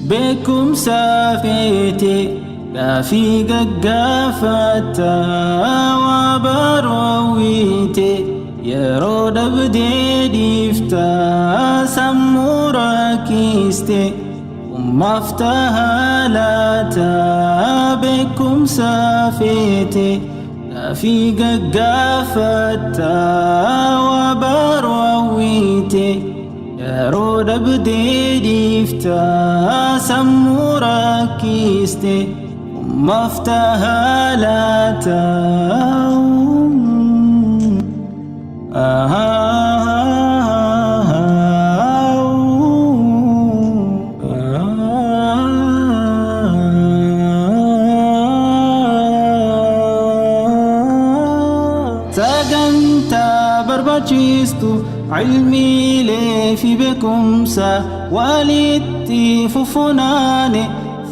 Beekumsa feete gaafii gaggaafatta waa baroowwite yeroo dhabdee dhiifta sammuu rakkiste ummaaf tahaa laata beekumsa feete gaafii gaggaafatta waa baroowwite yeroo dhabdee dhiifta sammuu rakkiste ummaaf tahaa laata. Sagantaa barbaachistu ilmiilee fi beekumsa walitti fufunaane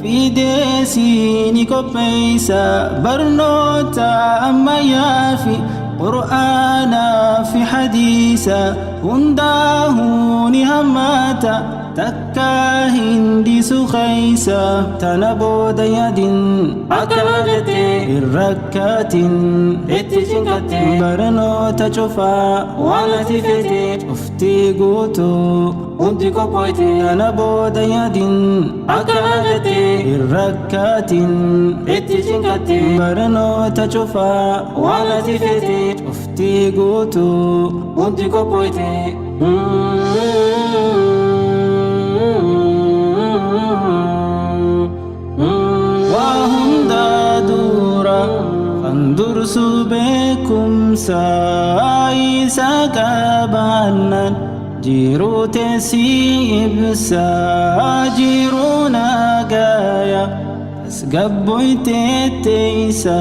fideesii ni qopheessa barnoota ammayyaa fi qur'aanaa fi hadiisa hundaahuu ni hammata takka hindisu keeysa tana booda yaadin Akkana jettee hin rakkaatin itti cinqattee barnoota cufaa waan ati feete cuftii guutuu hundi qophooyte. Tana booda yaadin Akkana jettee hin rakkaatin itti cinqattee barnoota cufaa waan ati feete cuftii guutuu hundi qophooyte. Waa hundaa dura kan dursu beekumsa isa qabaannaan jiruu teessii ibsa jiruu nagaya tasgabboytee teessa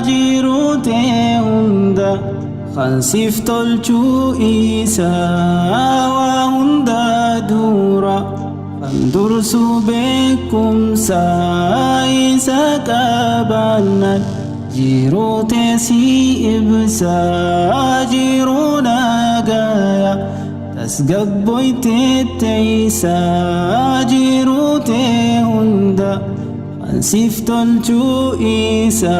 jiruu tee hunda kan siif tolchuu isa waa hundaa dura kan dursu beekumsa isa qabaannaan jiruu teessii ibsa jiruu nagaya tasgabboytee teessa jiruu tee hunda kan siif tolchuu isa.